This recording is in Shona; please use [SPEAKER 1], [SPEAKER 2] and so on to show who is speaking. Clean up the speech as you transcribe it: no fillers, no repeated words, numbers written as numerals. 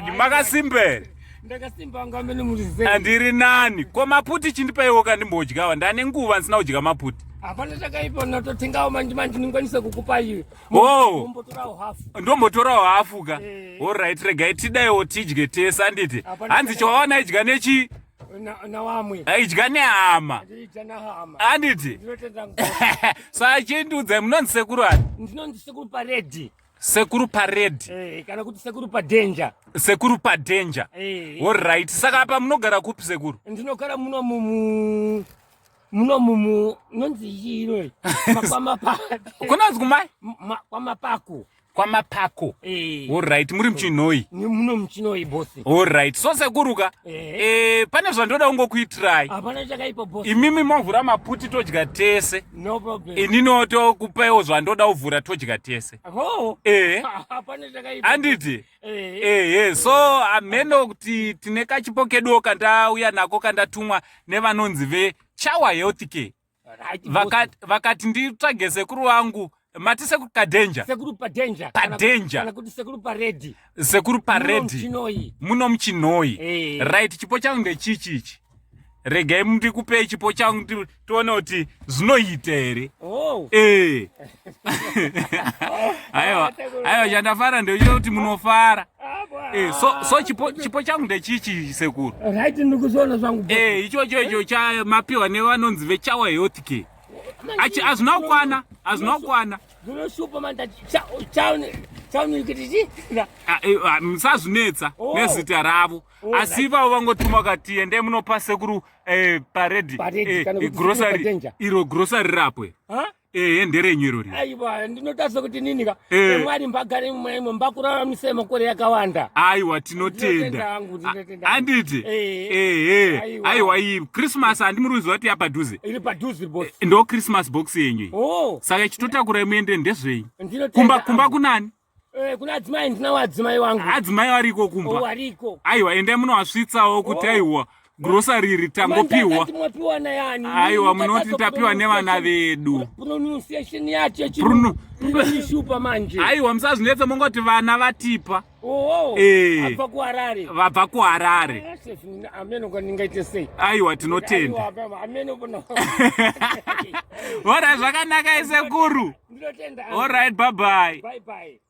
[SPEAKER 1] Chokwadi makasimba here?
[SPEAKER 2] Ndakasimba wangu amene muri sei?
[SPEAKER 1] Andiri nani. Ko maputi chindipaiwo kandimbodyawa ndane nguva ndisina kudya maputi.
[SPEAKER 2] Hapana chakaipa natotengawo manje manje ndingwanise kukupa iwe.
[SPEAKER 1] Oh.
[SPEAKER 2] Ndombotorawo hafu.
[SPEAKER 1] Ndombotorawo hafu ka.
[SPEAKER 2] Eh.
[SPEAKER 1] All right regai tidaiwo tidye tese anditi.
[SPEAKER 2] Hapana
[SPEAKER 1] Hanzi
[SPEAKER 2] chakaipa.
[SPEAKER 1] chawawana idya nechi
[SPEAKER 2] Na na wamwe.
[SPEAKER 1] idya nehama.
[SPEAKER 2] Ndidya nahama.
[SPEAKER 1] Anditi.
[SPEAKER 2] Ndinotenda ngo.
[SPEAKER 1] Saka chindiudzai munonzi sekuru ani?
[SPEAKER 2] Ndinonzi sekuru paredi.
[SPEAKER 1] Sekuru paredi.
[SPEAKER 2] Eh, kana kuti sekuru padenja.
[SPEAKER 1] Sekuru padenja.
[SPEAKER 2] Eh.
[SPEAKER 1] All right. Saka apa munogara kupi sekuru?
[SPEAKER 2] Ndinogara muno mumu muno mumu nonzi chii Kwamapa.
[SPEAKER 1] Kunonzi kumai?
[SPEAKER 2] Kwamapako.
[SPEAKER 1] Kwamapako.
[SPEAKER 2] Eh.
[SPEAKER 1] All right, muri muchinhoi.
[SPEAKER 2] Ni muno muchinhoi boss.
[SPEAKER 1] All right. So sekuruka.
[SPEAKER 2] Eh.
[SPEAKER 1] Eh, pane zvandoda kungokuitirai.
[SPEAKER 2] Hapana chakaipa boss.
[SPEAKER 1] Imimi movhura maputi todya tese.
[SPEAKER 2] No problem.
[SPEAKER 1] Inini tokupaiwo zvandoda kuvhura todya tese.
[SPEAKER 2] Oh.
[SPEAKER 1] Eh.
[SPEAKER 2] Hapana chakaipa.
[SPEAKER 1] Anditi.
[SPEAKER 2] Eh.
[SPEAKER 1] Ehe, so ameno kuti tine kachipo keduwo kandauya nako kandatumwa nevanonzi veChawa Health Care.
[SPEAKER 2] Right, boss.
[SPEAKER 1] Vakati vakati nditsvage sekuru vangu mati sekuru kadenja
[SPEAKER 2] Sekuru padenja.
[SPEAKER 1] Padenja.
[SPEAKER 2] Kana kuti sekuru paredi.
[SPEAKER 1] Sekuru paredi.
[SPEAKER 2] Muchinoi.
[SPEAKER 1] Muno muchinoi.
[SPEAKER 2] Eh.
[SPEAKER 1] Right, chipo changu ndechichi ichi. Regai ndikupei chipo changu tione kuti zvinoita here.
[SPEAKER 2] Oh.
[SPEAKER 1] Eh. Aiwa, aiwa chandafara ndechekuti munofara. Eh, so so chipo chipo changu ndechichi sekuru.
[SPEAKER 2] Right, ndikuzoona zvangu.
[SPEAKER 1] Eh, ichocho icho cha mapiwa nevanonzi vechawa health care. Achi azvina kukwana, azvina kukwana.
[SPEAKER 2] Zvinoshupa manje chauni chauni kuti chi.
[SPEAKER 1] Ah, eh, ah, musazvinetsa
[SPEAKER 2] Oh.
[SPEAKER 1] nezita ravo.
[SPEAKER 2] Oh,
[SPEAKER 1] Asi ivavo vangotuma kati endai munopa sekuru eh, paredi
[SPEAKER 2] Paredi,
[SPEAKER 1] eh,
[SPEAKER 2] kana
[SPEAKER 1] eh,
[SPEAKER 2] kuti
[SPEAKER 1] grocery
[SPEAKER 2] sekuru padenja.
[SPEAKER 1] iro grocery rapwe.
[SPEAKER 2] Ha?
[SPEAKER 1] Ehe nderenyu iro riri.
[SPEAKER 2] Aiwa ndinotarisa kuti nini ka
[SPEAKER 1] Eh.
[SPEAKER 2] Mwari mbagare mumwe mbakuraramise makore yakawanda.
[SPEAKER 1] Aiwa
[SPEAKER 2] Ndinotenda
[SPEAKER 1] tinotenda.
[SPEAKER 2] hangu, ndinotenda.
[SPEAKER 1] Anditi?
[SPEAKER 2] Eh.
[SPEAKER 1] Ehe.
[SPEAKER 2] Aiwa.
[SPEAKER 1] Aiwa iyi Christmas handimuri kuziva kuti yapadhuze.
[SPEAKER 2] Iri padhuze boss.
[SPEAKER 1] Ndo Christmas box yenyu iyi.
[SPEAKER 2] Oh.
[SPEAKER 1] Saka chitotakurai muende ndezvenyu.
[SPEAKER 2] Ndinotenda.
[SPEAKER 1] Kumba kumba kunani?
[SPEAKER 2] Eh, kuna adzimai ndinawo adzimai wangu.
[SPEAKER 1] Adzimai variko kumba.
[SPEAKER 2] Oh, variko.
[SPEAKER 1] Aiwa endai munowasvitsawo kuti
[SPEAKER 2] Oh.
[SPEAKER 1] aiwa grocery iri tangopiwa.
[SPEAKER 2] Mwapiwa na yani.
[SPEAKER 1] Aiwa munoti tapiwa nevana vedu.
[SPEAKER 2] Pronunciation yacho
[SPEAKER 1] Pronu-
[SPEAKER 2] chinoshupa manje.
[SPEAKER 1] Aiwa musazvinetsa mongoti vana vatipa
[SPEAKER 2] Oh,
[SPEAKER 1] Eh.
[SPEAKER 2] abva kuHarare.
[SPEAKER 1] vabva kuHarare.
[SPEAKER 2] Ah, chef, ameno kwa ndingaite sei.
[SPEAKER 1] Aiwa tinotenda.
[SPEAKER 2] Aiwa, ameno kuno.
[SPEAKER 1] Alright zvakanaka isekuru.
[SPEAKER 2] Ndinotenda.
[SPEAKER 1] Alright bye bye.
[SPEAKER 2] Bye bye.